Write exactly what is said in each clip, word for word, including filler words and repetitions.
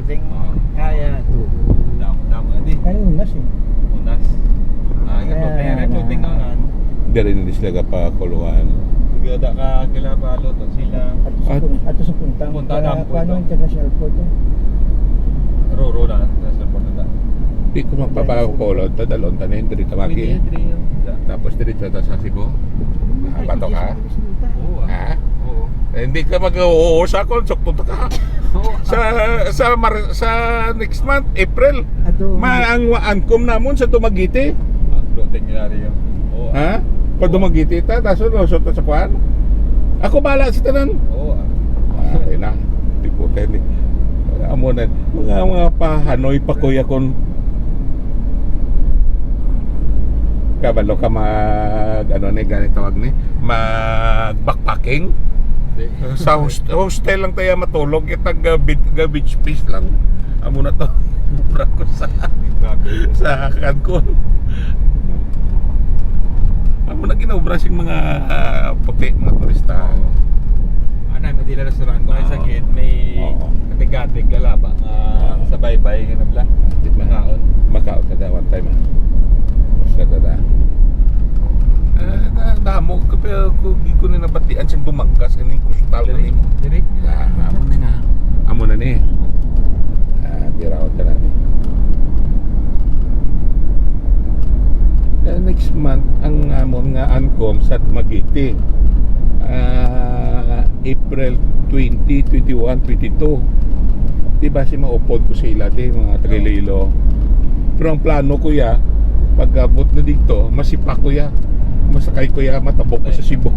Ding, ah, kaya to. Damo, damo na di. Ay, unas eh. Unas. Ah, yun, Kaya floating, na, floating na, na. Diri na di sila kapakuluan. Gada ka, kila pa, luto sila. Ato sa At pun-, ato sa Punta. Punta, Kaya, damo kuwan, ito. International Port, eh. Roro na, international port na. Di ko magpapakulo, tadalon ta na yun, diri ta magi. Hindi, hindi, yun. Tapos diretso ta sa Cebu. Ay, Bato ka? hindi, hindi, hindi. Oo, ah. Ha? Oo. Eh, hindi ka mag-uusa kung sukto ta ka. Oo. Sa, sa Mar-, sa next month, April, Ato. ma-, ang wa-, ANCOM namon sa Dumaguete. Ah, floating yari yun. Oo. Ha? Pa Dumaguete ta, taso lusot ta sa kuan. Ako bahala sa tanan. Oo, ah. Ah, yun na. Di po tayo ni. Amo na. Mga, mga pahanoy pa, kuya, kung kabalo ka mag, ano ni, gani tawag ni, mag backpacking. Di. Sa host-, hostel lang tayo matulog, itag, uh, bit-, ga beach place lang. Amo na to. Ubra ko sa, Grabe. sa Cancun. Amo na ginaubra sing mga, ah, puti, mga turista. Oo. Ano, may dila restaurant ko, Oo. sa gate, may Oo. katig-katig, lalaba, nga Oo. sa baybay, nga nabla. Di ba? Makaon. Makaon ka daw one time, ah. Basta ka da. Ah, na, damo ka, pero ko, di ko na nabatian siyang dumangkas, kaning kustal na Diri, nimo. diri. Ah, amo na nga. Amo na ni. Ah, di raw ka na ni. Eh, next month, ang amon nga ANCOM sa Dumaguete. Ah, April twenty, twenty-one, twenty-two. Di ba si maupod ko sa ila, di, mga taga Iloilo? Pero ang plano ko ya, pag-abot na dito, masipa ko ya. Masakay ko ya, matabok ko sa Cebu.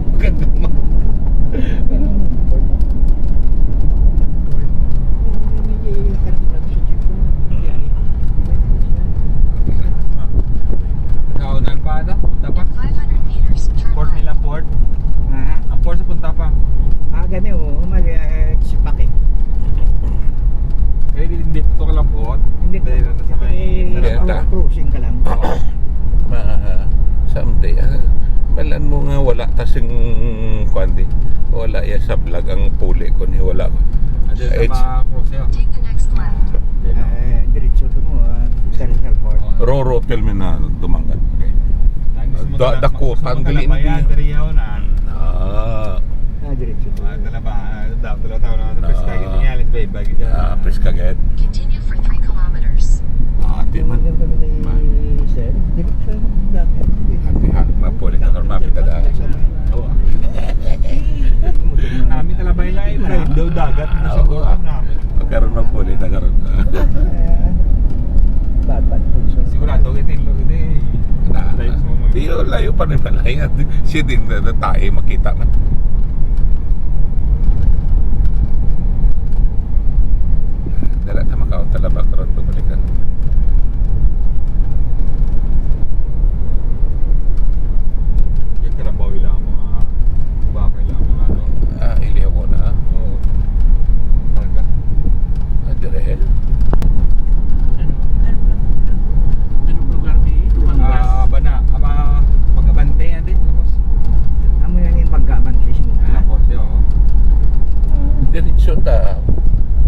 Kaunan pa ata, punta pa. Five hundred meters, turn Port left. nila, port. Aha. Ang port sa punta pa. Ah, gani, oo, mag-, ah, sipak eh. Kaya di, hindi, ito ka lang, port. Hindi Dahil pa. na sa may Hindi, Dahil Dalawa. ta. Crossing ka lang. Oo. Ma-, someday, ah, balan mo nga wala ta sing, kuwan di. Wala ya sa vlog ang puli ko ni wala ko. Adi sa It's ma-, crossing. Take the next left. Dito. Eh, diretso to mo, ah, International Port. Oo. Roro Terminal, Dumangan. Okay. Ang gusto mo Da-, talaga, dako, gusto mo panggaling talaga yan, din. Diri yun, ah. Ah. Ah, diretso. Ah, talaga, ah, dapat talaga tao na, Ah. Preska, yun nga, alis ba, iba, yun nga. Ah, Preska, gayad. Continue for three kilometers. Ah, di man. Tingnan kami ni Ma- Sir. Diretso lang namin. Ate, ha, mapuli na, normal, kita da. Oo. Kami kalabay-labay, wala daw dagat na sa Oo. buwan namin. Magkaroon, mapuli na karon. Batang Pulso. Sigurado, ito yung lord, eh. Na, Layo sa mga di yun, layo pa ni Malaya. Siya din, na, na tayo, makita man. Dala ta makaon, talaba karon, bumalikan. Yung karabaw, ilang mga bakay lang, mga ano. Ah, ilihaw mo na. Oo. Talaga. Ah, dire. Ano? Ano? Anong lugar ni Dumangas? Ah, Bana-, Aba-, Bagabante, ate, tapos? Amo na yung Bagabante, simula. Tapos, yun, oo. Diretso ta,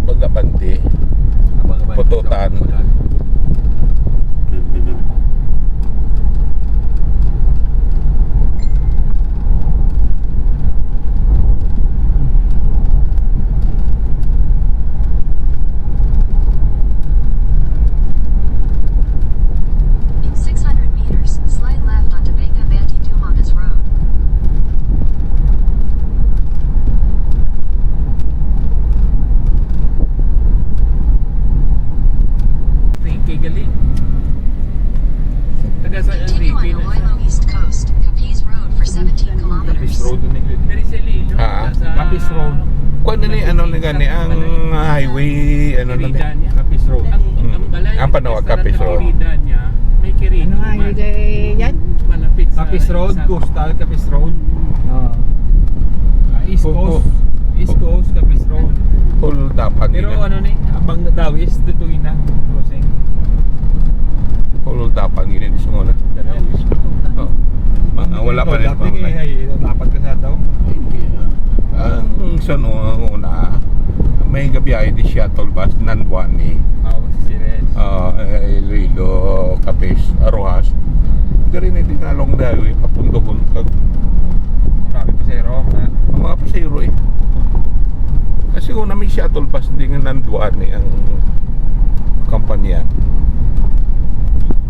Bagabante. Ah, Bagabante. Pututan. Pututan. In six hundred meters, slide left onto Bagabante Dumangas Road. Kay gali. Taga sa Continue on Enrique na siya. Iloilo East Coast, Capiz Road for seventeen kilometers. Capiz Road ni Enrique. Diri sa Iloilo, Ah. sa Capiz Road. Kuwan na ni, ano na gani, ang highway, ano na ni? Kirida niya. Capiz Road. Ang, Mm. ang balay, Ang panawag, restaurant Capiz Road. Kirida niya, may Kirida Ano nga, man. Hindi yan? Malapit sa Capiz Road, isa. Coastal Capiz Road. Oo. Ah, East Opo. Coast. East Coast, Capiz Road. Huldapan Pero nila. Ano ni, abang daw is tutuin na. Crossing. Huldapan yun yung gusto mo na. Pero Oh. Mga wala pa rin Dapat mga eh, ay, dapat ka sa daw. Hindi, ah. Ang sa no, ang una, ang May gabiyahe di shuttle bus, Nanduani. Ah, si Sines. Ah, eh, Iloilo, Capiz, Roxas. Diri na di na along the highway, papundohon kag Grabe, pasero, mga ang mga pasero eh. Kasi una may shuttle bus din nga Nanduani ang kampanya.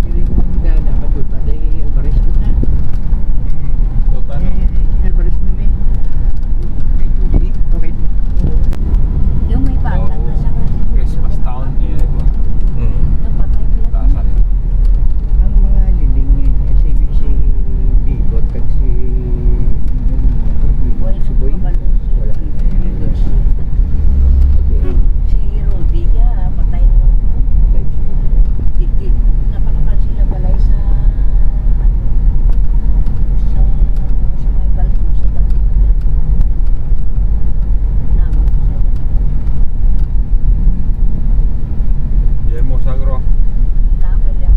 Dili mo na, na, matuta, dahil Alvarez ko na. Tuta, no? Eh, Alvarez na may. Kay Tuli. Okay. Oo. Yung may bata Oo. na siya nga, Christmas Town, eh. Hmm. Napatay pala. Tasan. Ang mga leading niya, si, si Bibot kag si Wala si Boy. Wala. Ayan. Si Rudy, ah, patay na. Patay si Di, di, nakakapal sila balay sa, ano, sa, sa may balay sa dapit. Naman sa dapit. Yan mo, sagro. Naman lang.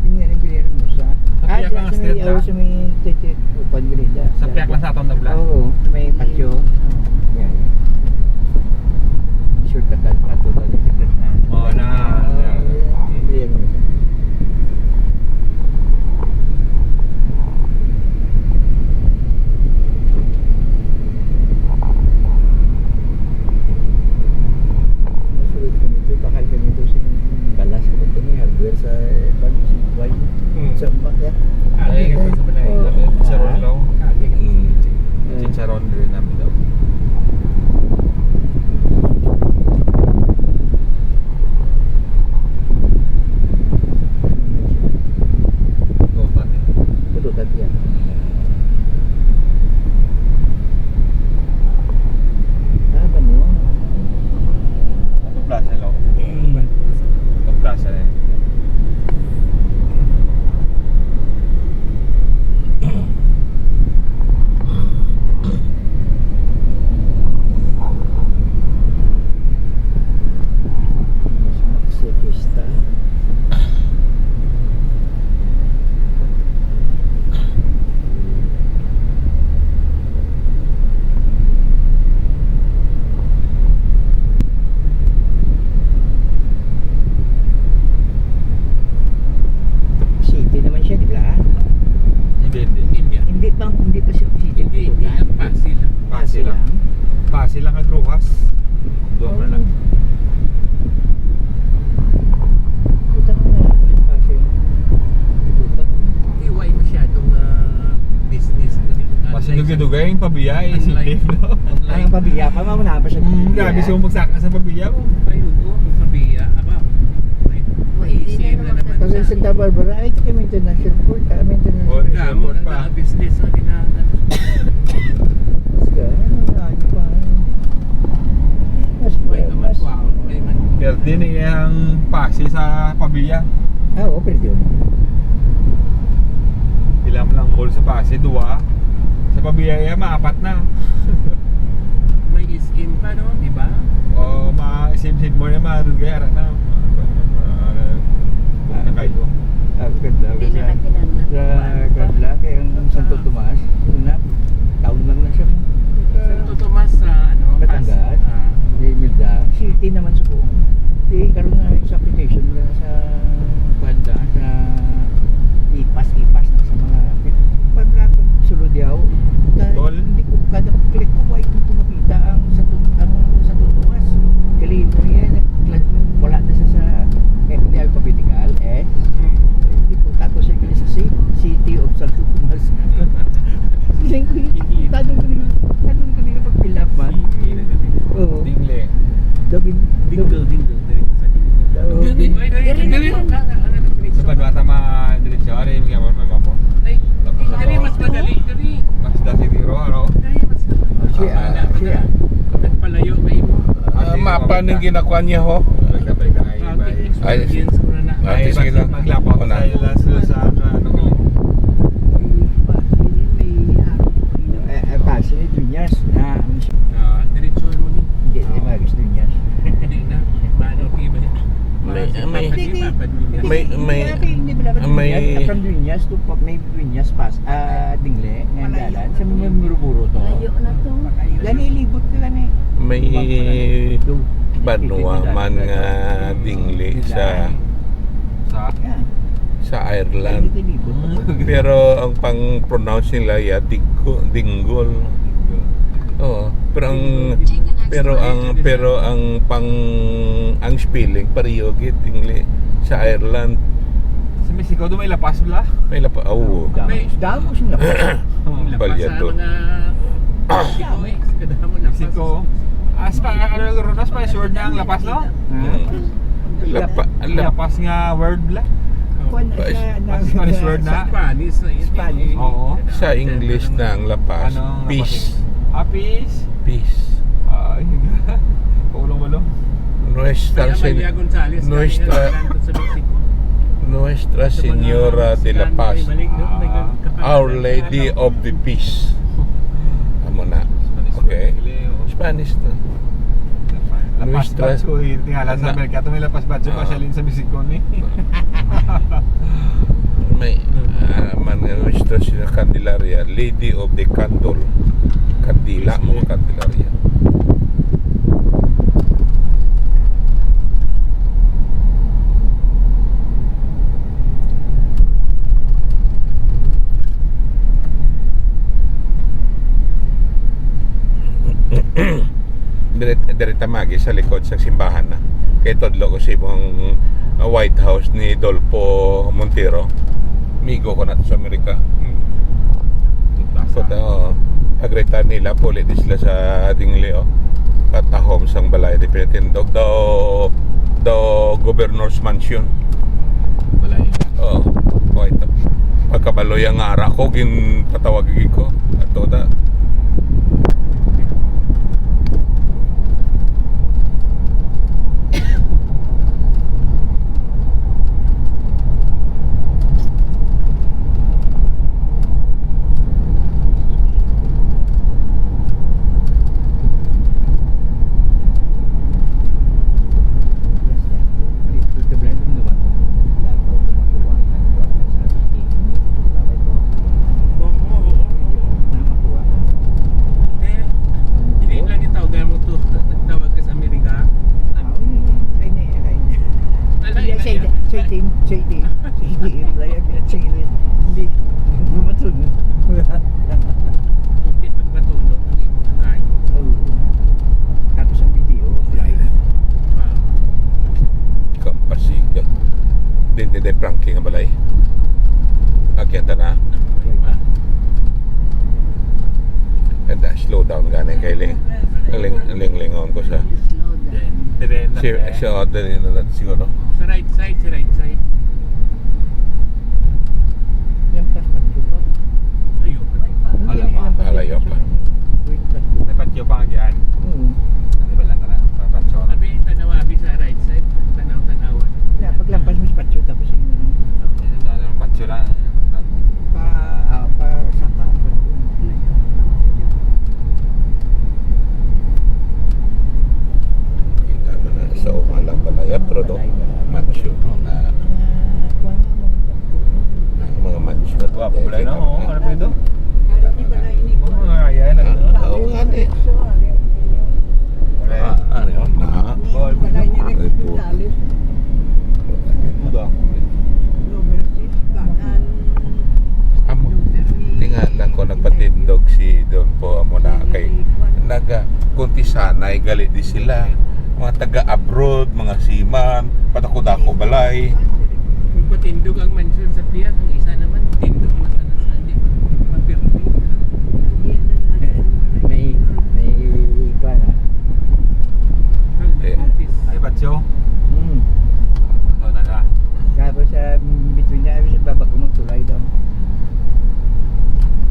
Tingnan ang biliran mo sa Sa Ah, Piak dyan lang sa may, street, oh, ah. Sa may titi-, upan grid, ah. Sa Piak lang sa aton na bla. Oo, sa may patio. Yeah, yeah. Shortcut lang, patio lang, secret na. Oo, na. Oo, yeah. Hindi yan ang isa. Sumusunod kami ito, bakal kami ito sa balas ko ito, may hardware sa, eh, pag-, why? Hmm. Sa, ba-, ya? Ah, di, Eh, sa balay. Oh. Chicharon lang. Ah, di, Mm. Chicharon din namin daw. Tutan eh. Tutan yan. Ah, ba niyo? Ang plaza, no? Mm. Ang plaza na yun. Mas maksipista. City naman siya, di ba? Hindi, hindi. Hindi. Hindi pa, hindi pa siya city. Hindi, hindi. Ang Pasay lang. Pasay lang. Pasay lang. Pasay lang ang Roxas. Doon na lang. Putang na, Pasay. Putang. Hindi, why masyadong, ah, business na rin? Mas dugay-dugay ang pabiya, eh, si Unlike, Dave, no? Unlike Ang pabiya pa, mao na pa siya. Mm, grabe siya magsaka sa pabiya mo. Ay, oo, ang pabiya. Aba, may, may Hindi na isip na naman naman Pag sa sa Santa Barbara, ay, ito kay maintenance report, ah, maintenance Oh, report. Damo na pa. Business ang ginagawa. Mas ka, ano, ano pa, ano. Mas Wait, pa, naman mas ko, ah, wait, man. Pero din eh, ang pasi sa pabiya. Ah, oo, pero yun. Pila man lang mall sa pasi, duwa. Sa pabiya, eh, maapat na. May S M pa, no? Di ba? O, ma-, S M Sidmore, eh, ma-, doon kaya, ara na. Ma-, ma-, ma-, ma-, na kayo. Ah, ganda. Hindi na Kasi nakinanglan. Sa Kuwan, Kabla, kay ang Santo Tomas, una, town lang na siya. Santo Tomas sa, ano, Batangas? Pas-, ah. Di Imelda. City naman subong. Di, karon nga sa application nila sa banda, sa ipas, ipas na sa mga, pag, pag sulod yaw, ka-, Tol? Hindi ko, kada click ko, why ko makita ang Santo, ang Santo Tomas? Kalimo yan, nagkla-, wala na siya sa, eh, kung alphabetical, eh. Hmm. Hindi ko, tato siya sa ci-, City of Santo Tomas. Hindi ko yun. Hindi. Tanong ko rin. Tanong ko rin pag fill up, man. Sige, na gabi. Oo. Dingle. Dogin-, Dingle, dog-, dingle. Diri sa dingle. Oo. Diri, Diri, diri, diri. Diri. Sa Panuata, ma-, diretso. Ari, yung yaman, may mapo. Ay, Tapos diri, ito, mas madali, diri. Mas dali, diri, ano? Diri, mas madali. Siya, Ah, siya. Nagpalayo kayo mo. Ah, mapa ning ginakuha niya, ho? Balik, balik, balik. Ay, Experience ko na na. Ah, Ay, sige lang. Maglapot Una. Sa ila, sa, sa, ano, Eh, eh, pa, sila Dueñas na, ang Ah, diretso mo ni. Hindi, hindi Ah. Magis Dueñas. Hindi na. Mano, okay ba? May, Mano, may, Papa, Papa Dueñas. May, Hindi, may, hindi, hindi, wala ba may Dueñas? From Dueñas to Pa-, may Dueñas Pas-, ah, Dingle, nga Malayo dalan. Sa na mga to. Muruburo to. Layo na to. Gani, libot ka gani. May banwa man nga dingli sa, sa Ireland. Pero ang pang-pronounce nila ya Diggo-, Dingle. Oo, pero ang, pero ang, pero ang pang, ang spelling pareho gid, dingli sa Ireland. Sa Mexico do may La Paz bala? May La Paz, oo. Damo, damo sing La Paz. Balya to. Mexico, eh. Kadamo La Paz. Mexico. Ah, Spa-, ano, ano, Spanish word na ang La Paz, no? Hmm. La Pa-, La La Paz nga word bala. Kuwan, Spanish word na. Spanish na yun, Spanish. Oo. Sa English na ang La Paz. Ano ang La Paz? Peace. Ah, peace. Peace. Ay, kulang ba, no? Nuestra Sen-, Maria Gonzalez, nuestra, Nuestra Señora de la Paz. Our Lady of the Peace. Amo na. Okay? Spanish na. La Paz Nuestra Batchoy, tingala sa na- Amerika, ito may La Paz Batchoy, Ah. Pasyalin sa Mexico ni. May, ah, man nga, Nuestra Señora Candelaria, Lady of the Candle. Kandila mo, Candelaria. Diri, diri ta magi sa likod sa simbahan na. Kay tudlo ko sa imong, uh, White House ni Dolpho Montero. Migo ko na to sa Amerika. Hmm. Basa. Put, uh, ag-retire nila, puli di sila sa dingli, oh. Katahom sang balay, di pinatindog. The, the governor's mansion. Balay. Oh, oh, ito. Pagkabaloy ang ara ko, ginpatawag ko. Ato da. Eh, hindi lang yung tawag mo to. Nagtawag ka sa Amerika. Ah, ay, ay, ay, ay. Ala, Hindi, ay, sa ay, ide-, sa ay. ide-, sa ide-, sa ide-, ay, ay, sa ide-, hindi. Hindi matulog. Hindi pagpatulog ang imong kain. Oo. Tapos ang video, live. Ah. Kapasiga. Din, din, din, Frankie nga balay. Akyat na. Ah. And, uh, slow down gani kay ling-, ling-, ling-, lingon ko sa Slow down. Then, dire na si, siya. Si Audrey na lang siguro. Sa right side, sa right side. Yung pas patyo pa. Ayo. Hindi Alam na mo, yung pas alayo patyo pa. Yung patyo. May patyo pa nga dyan. Oo. Ano ba lang ka na? May patyo na. Abi, tanaw, abi sa right side. Tanaw-tanawan. Yeah, paglampas mo sa patyo, tapos yung ano. Ano, ano, patyo lang. Pa, ah, pa, sa pa. Kita mo na sa umalang balaya, pero do, mansion na. Ang mga mansion. Wa, pulay na, oh. Ano ba ito? Mga yan, ano? Ah, oo nga, eh. Ah, ano yun? Na? Ball, ball. Ay, po. Buda. Amo, tingala ko nagpatindog si Dolpho, amo na kay naga, kuntisanay gali di sila. Mga taga abroad, mga seaman, padako-dako balay. Magpatindog ang mansion sa Piat, ang isa naman, tindog man tanan sa hindi mapirmi. May, may iba na. Eh. Ay, patio? Hmm. Ano na ka? Tapos, ah, between niya, sa baba ko magtulay daw.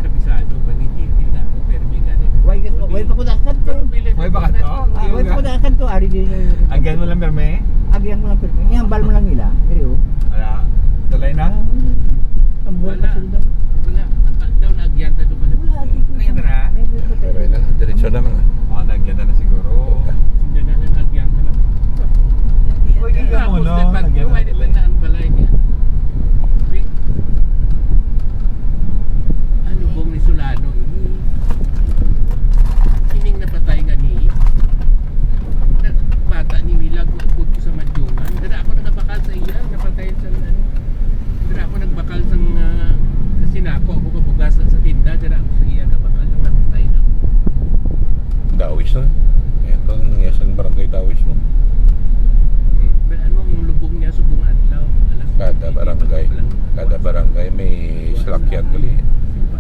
Kabisado ba ni Jimmy na ako, pero may ganito. Why, why pa ko nakanto? Why ba ka to? Ah, why pa ko nakanto? Ari din yung Agyan mo lang, Perme. Agyan mo lang, Perme. Ihambal mo lang nila. Pero, Wala. Tulay na? Ah, ang buhay Wala. Kasundan. Wala. Naka-, daw na-agyanta to pala. Wala, dito. May tara. May Pero na, diretso na lang, ah. Oh, nagyan na na siguro. Puta. Hindi na lang nagyan na lang. Uy, hindi ka Tapos mo, no? nagpag-, Nagyan na why na na ang balay niya? Wait. Ano bang ni Solano ini? Ining napatay nga ni? Barangay Dawis, no? Pero ano ang lubong niya subong adlaw? Alas Kada diyes barangay, pa lang kada barangay may Buwas salakyan na. Gali. Simba.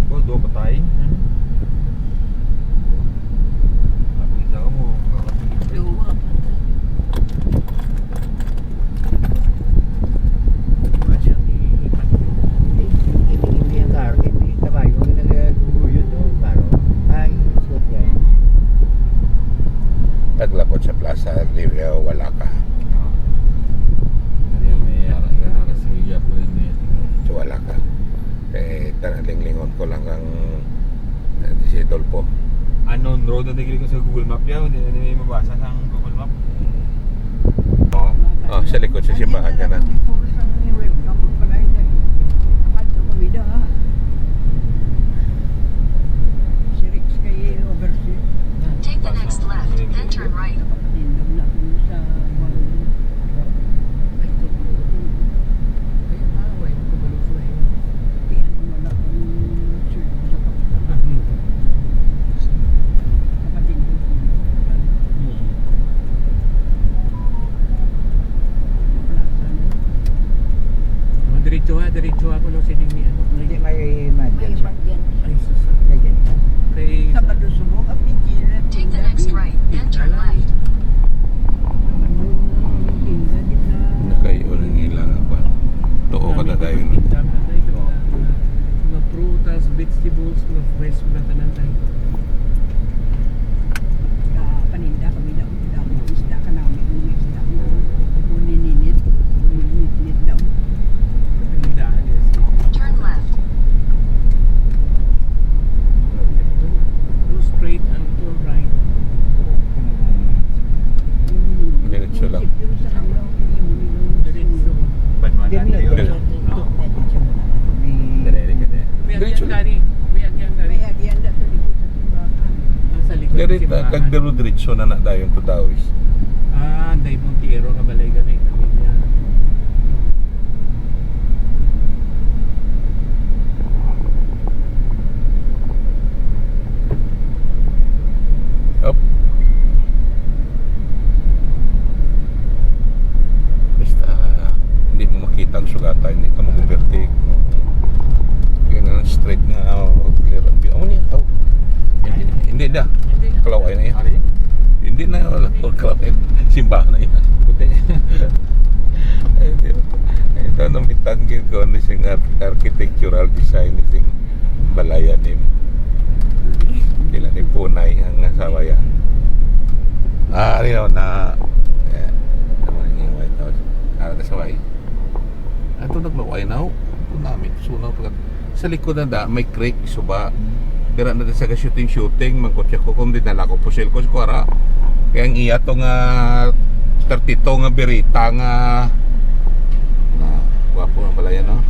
Oh, duha patay. Hmm? Ako isa ka mo, kakatulog. Duha patay. Hindi, hindi, hindi ang karo, hindi kabayo, hindi naguguyod, no, karo. Ay, sukya. Taglapot sa plaza, di, uh, wala ka. Ah. Ano yung may ara-, ara-, ara-, sige, po yun, eh. So, wala ka. Eh, tanang linglingon ko lang ang, eh, si Dolpo. Unknown road ang tigil ko sa Google Map, yaw. Hindi, hindi may mabasa sa Google Map. Oh, sa likod sa simbahan ka na. Take the next left, then turn right. Diretso ha, diretso ako nung sining ni ano. Hindi may May emergency. Emergency. May ganito. Kay Sabado subong, ang picture. Take the next right, then turn left. Nakayo lang nila ba? Tuo ka na tayo, no? Mga prutas, vegetables, mga fresh, mga tanan tayo. Paninda kami daw. Damo isda ka namin, mga isda mo. Kung nininit, nininit daw. Panindahan niya siya. Turn left. Go straight and turn right. Diretso lang. Diretso. Diretso. Diretso. Diretso. May Diretso. Agyan gani. May agyan gani. May agyan na to, di ko sa simbahan. Ah, sa likod Diri, sa simbahan. Kag diro diretso na na dayon to Dawis. Ah, Day Montero nga balay gani, kami niya. Up. Basta, hindi mo makita ang sugatan, hindi ka mag-overtake. Yun ang straight nga, oh, clear ang view. Amo niya, oh. Hindi, hindi na. Hindi. Kalaway na yan. Ano yun? Hindi na, wala. Kalaway. Simbahan na yan. Puti. Ay, di ba? Ito, namitan gid ko, ano, sing ar-, architectural design, sing balayan ni, nila ni Punay ang asawa ya. Ah, ari na, eh, naman yung White House. Ah, that's why. Ato naglaway na, oh. Ito namin, sunaw pagkat sa likod na da, may creek, suba. Dira na sa shooting-shooting, mangkotse ko kung dinala ko pusil ko sa kuwara. Kaya ang iya to nga thirty-two nga Beretta nga, na, gwapo nga pala yan, no?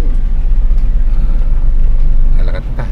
Ah, alakat ta.